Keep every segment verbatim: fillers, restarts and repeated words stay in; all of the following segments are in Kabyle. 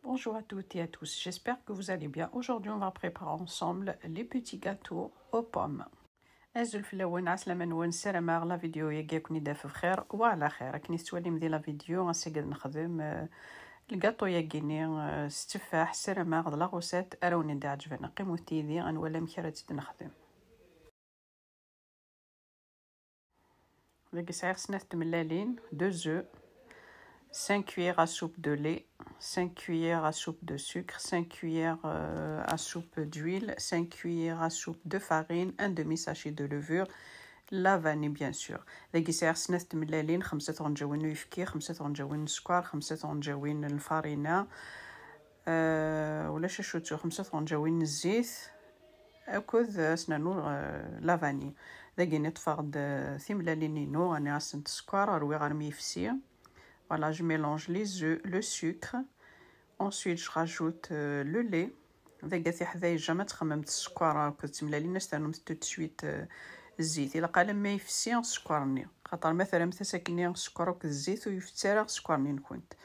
Bonjour à toutes et à tous, j'espère que vous allez bien. Aujourd'hui, on va préparer ensemble les petits gâteaux aux pommes. Azul fell-awen, ɛeslama-nwen, ssarameɣ la vidéo-yagi ad ken-id-taf bxir wa ɛla xir. Akken i tettwalim di la vidéo, ass-agi ad nexdem, euh, lgaṭu-yagi-ni, euh, s tteffaḥ. Ssarameɣ d la recette ara wen-d-iɛeǧben. Qqimet yid-i ad nwali amek ara tt-id-nexdem. Dagi sɛiɣ snat tmellalin, deux œufs, cinq cuillères à soupe de lait, cinq cuillères à soupe de sucre, cinq cuillères, euh, à soupe d'huile, cinq cuillères à soupe de farine, un demi-sachet de levure, la vanille bien sûr. Dagi sɛiɣ snat tmellalin, xemsa tɣenǧawin n uyefki, xemsa tɣenǧawin n sskeṛ, xemsa tɣenǧawin n lfarina, euh, ulac acu ttuɣ, xemsa tɣenǧawin n zzit, akked, euh, ad s-nernu, euh, la vanille. Dagi-ni ṭṭfeɣ-d, euh, timellalin-inu, rniɣ-asent sskeṛ, rwiɣ armi yefsi. Voilà, je mélange les œufs, le sucre. Ensuite, je rajoute, euh, le lait. Dagi a tiḥdayin, jamais ad txemmemt sskeṛ akked tmellalin, ad s-ternumt tout de suite, euh, zzit. Ilaq alamma yefsi sskeṛ-nni. Xaṭer ma terramt-as akkenni sskeṛ akked zzit, ur ifetti ara sskeṛ-nni-nkent.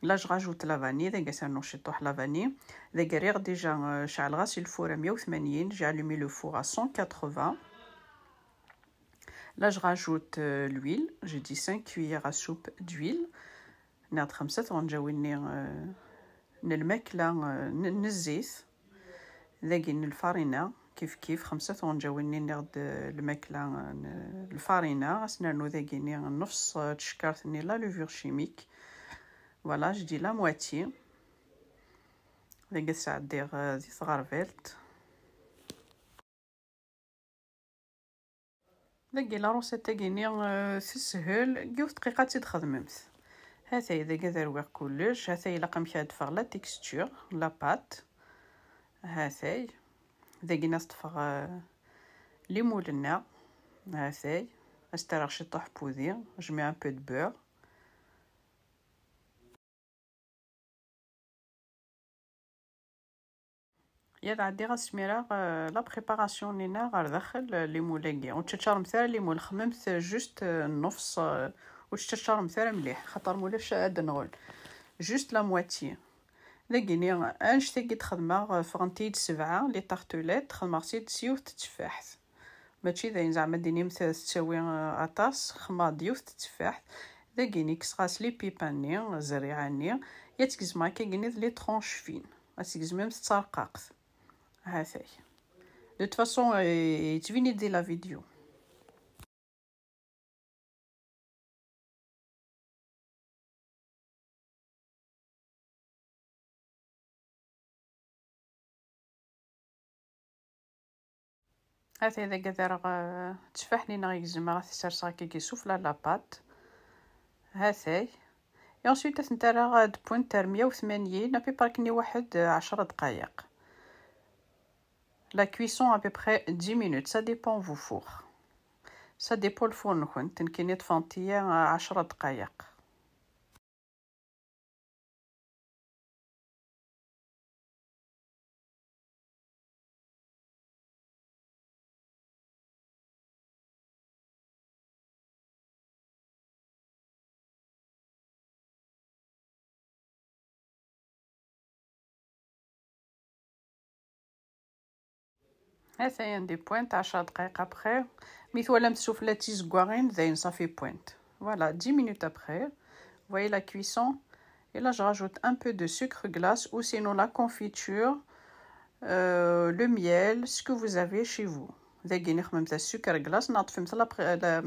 Là, je rajoute la vanille, dagi ad s-rnuɣ ciṭuḥ la vanille. Dagi rriɣ déjà, euh, ceɛleɣ-as lfur à meyya u tmanyin, j'ai allumé le four à cent quatre-vingts. Là, je rajoute, euh, l'huile, j'ai dit cinq cuillères à soupe d'huile. Nniɣ-d xemsa tɣenǧawin-nni, euh, n lmakla, euh, n, n zzit. Dagi n lfarina, kif kif, xemsa tɣenǧawin-nni nniɣ-d, euh, lmakla, euh, n lfarina. Ad s-nernu dagi-ni nnefṣ, euh, tcekkart-nni la levure chimique. Voilà, je dis la moitié. Dagi ad sɛeddiɣ, euh, di tɣerbalt. Dagi la recette-agi-ni, euh, teshel, deg yiwet dqiqa ad tt-id-xedmemt. Hatay, dagi ad rwiɣ kullec, hatay ilaq amek ad ṭṭfeɣ la texture, la pâte. Hatay, dagi ad ṭṭfeɣ, euh, les moules-nneɣ. Hatay, ad s-ttarraɣ ciṭuḥ pudi, je mets un peu de beurre. Yad ɛeddiɣ ad smireɣ, euh, la préparation-nni ɣer daxel, euh, les moules-agi. Ur tteččaremt ara les moules, xemmemt juste, euh, nnefṣ, euh, ur tteččaremt ara mliḥ, xaṭer mulac ad nɣel. Juste la moitié. Dagi-ni, annect-agi d-xedmeɣ, euh, ffɣent-iyi-d sebɛa, les tartelettes, xedmeɣ-tt-id s yiwet n tteffaḥt. Mačči d ayen zeɛma d-tinimt tettawi, uh, aṭas, xemmeɣ-d yiwet n tteffaḥt. Dagi-ni kkseɣ-as les pépins-nni, zzerriɛa-nni, ad tt-gezmeɣ akka-gini d les tranches fines. Ad tt-gezmemt d tarqaqt. Hatay. De toute façon, eh, yettbin-id di la vidéo. Hatay dagi ad rreɣ, eh, tteffaḥ-nni-nneɣ i gezmeɣ, ad t-serseɣ akka sufella n la pâte. Hatay. Et ensuite, ad tent-rreɣ ad wwent ar meyya u tmanyin, à peu près akken i waḥed, eh, ɛecra dqayeq. La cuisson à peu près dix minutes, ça dépend vos fours. Ça dépend lfur-nkent, nekkini ṭṭfent-iyi ɛecra dqayeq. Atan des pointes, ɛecra dqayeq après. Mi twalam sufella d tizeggaɣin, dayen ça fait pointe. Voilà, dix minutes après. Vous voyez la cuisson. Et là, je rajoute un peu de sucre glace ou sinon la confiture, euh, le miel, ce que vous avez chez vous. Dagi nexmemt sucre glace, neɣ ṭṭfemt la, la,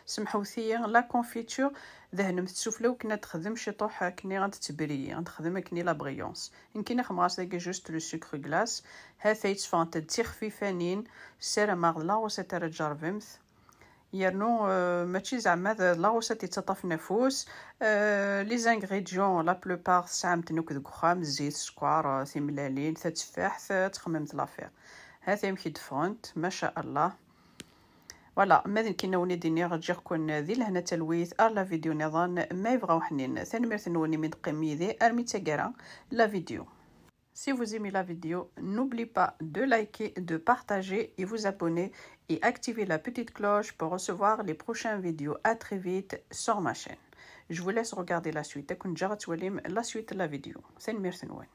semḥewt-iyi, la confiture, dehnemt sufella akken ad texdem ciṭuḥ akken ad tettbriyi, ad texdem akken la brillance. Nekkini xemmeɣ-as dagi juste le sucre glace. Hatay tteffɣent-d d tixfifanin, ssarameɣ d la recette ara tjerrbemt. Yernu, euh, mačči zeɛma d la recette yettaṭṭafen afus. Euh, les ingrédients, la plupart tesɛamt-ten akk deg uxxam, zzit, sskeṛ, euh, timellalin, tatteffaḥt, euh, ad txemmemt l'affaire. Hatay amek i d-ffɣent, maca Allah. Voilà, ma d nekkini a wen-d-iniɣ, ǧǧiɣ-ken di lehna d talwit, ar la vidéo niḍen, ma yebɣa uḥnin. Tanemmirt-nwen imi d-teqqimem yid-i armi d taggara, la vidéo. Si vous aimez la vidéo, n'oubliez pas de liker, de partager et vous abonner et activer la petite cloche pour recevoir les prochaines vidéos. À très vite sur ma chaîne. Je vous laisse regarder la suite. Ad ken-ǧǧeɣ ad twalim la suite de la vidéo. Tanemmirt-nwen.